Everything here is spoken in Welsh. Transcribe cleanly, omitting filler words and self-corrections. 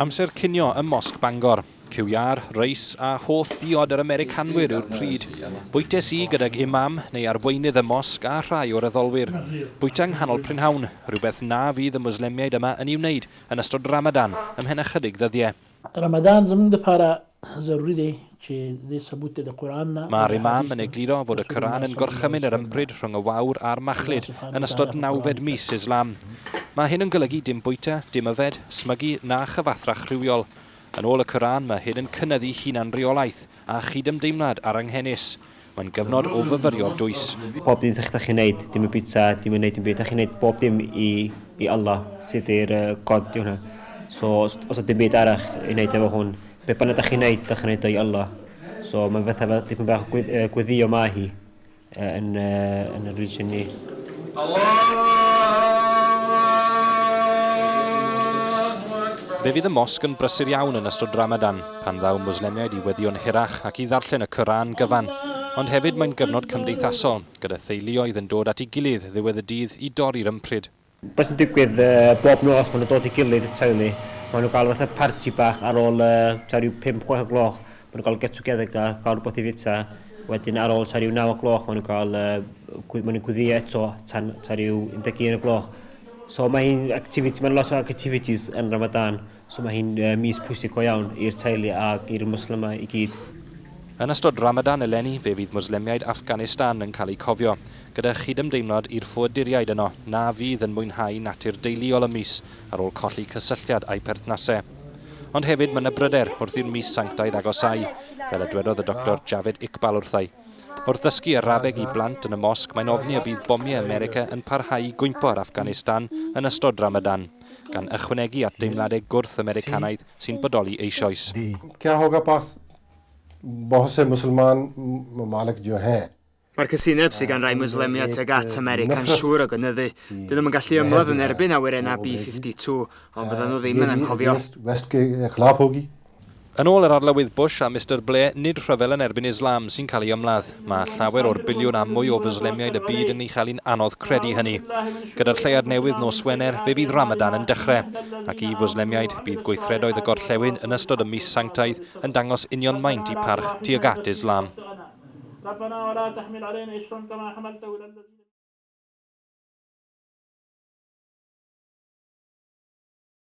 Amser cinio ym Mosg Bangor. Cyw iâr, reis a hoff ddiod yr Americanwyr yw'r pryd. Bwytes i gydag imam neu arweinydd y mosg a rhai o'r addolwyr. Bwyta yng nghanol prynhawn, rhywbeth na fydd y Mwslemiaid yma yn ei wneud yn ystod Ramadan ymhen ychydig ddyddiau. Ramadan زموږ دپاره ضروري دی چې د دې ثبوت دی د قرآن نه او Mae'r د imam حدیث yn نه. egluro fod y رسول Quran الله yn صلی الله gorchymyn علیه yr وسلم ympryd rhwng y wawr a'r الله machlud سبحانه yn وتعالی ystod په قرآن nawfed کې mis Islam. Mae hyn yn golygu dim bwyta, dim yfed, smygu na chyfathrach rhywiol. Yn ôl y Quran, mae hyn yn cynyddu hunanreolaeth a chydymdeimlad ar anghenus. Mae'n gyfnod o fyfyrio dwys. Bob dim ydych chi'n neud, dim y bwyta, dim yn neud dim byd, ydych chi'n neud bob dim i Allah, sydd i'r God di hwnna. So, os oes dim byd arall i wneud efo hwn, be bynnag ydych chi'n neud, ydych chi'n neud o i Allah. So, mae'n fatha fel dipyn bach o gweddio ma hi yn y religion ni. Fe fydd y mosg yn brysur iawn yn ystod Ramadan, pan ddaw Mwslemiaid i weddïo'n hirach ac i ddarllen y Quran gyfan. Ond hefyd mae'n gyfnod cymdeithasol, gyda theuluoedd yn dod at ei gilydd ddiwedd y dydd i dorri'r ympryd. Be sy'n digwydd bob nos, maen nhw'n dod i gilydd y teulu, maen nhw'n gael fatha parti bach ar ôl tua rhyw 5-6 o gloch, maen nhw'n gael get together, gael rhywbeth i fwyta, wedyn ar ôl tua rhyw 9 o gloch, maen nhw'n gael, maen nhw'n gweddio eto tan tua rhyw 11 o gloch. So mae hi'n activity, mae'n lot o activities yn Ramadan, so mae hi'n mis pwysig go iawn i'r teulu ac i'r Muslimau i gyd. Yn ystod Ramadan eleni, fe fydd Mwslemiaid Afghanistan yn cael eu cofio, gyda chydymdeimlad i'r ffoaduriaid yno na fydd yn mwynhau natur deuluol y mis ar ôl colli cysylltiad â'u perthnasau. Ond hefyd mae yna bryder wrth i'r mis sanctaidd agosáu, fel y dwedodd y Dr Javed Iqbal wrthai. Wrth ddysgu Arabeg i blant yn y mosg, mae'n ofni y bydd bomiau America yn parhau i gwympo ar Afghanistan yn ystod Ramadan, gan ychwanegu at deimladau gwrth-Americanaidd sy'n bodoli eisoes. क्या होगा पास बहुत से मुसलमान ममालिक जो हैं Mae'r casineb sydd gan rai Mwslemiaid tuag at America'n siŵr o gynyddu. Dyn nhw'n gallu ymladd yn erbyn awyrennau B-52, ond byddan nhw ddim ये yn भी anghofio. Waste के खिलाफ होगी। Yn ôl yr arlywydd Bush a Mr Blair, nid rhyfel yn erbyn Islam sy'n cael ei ymladd. Mae llawer o'r biliwn a mwy o Fwslemiaid y byd yn ei chael hi'n anodd credu hynny. Gyda'r lleuad newydd nos Wener, fe fydd Ramadan yn dechrau. Ac i Fwslemiaid, bydd gweithredoedd y gorllewin yn ystod y mis sanctaidd yn dangos union maint eu parch tuag at Islam. ربنا ولا تحمل علينا إصرا كما حملته على الذين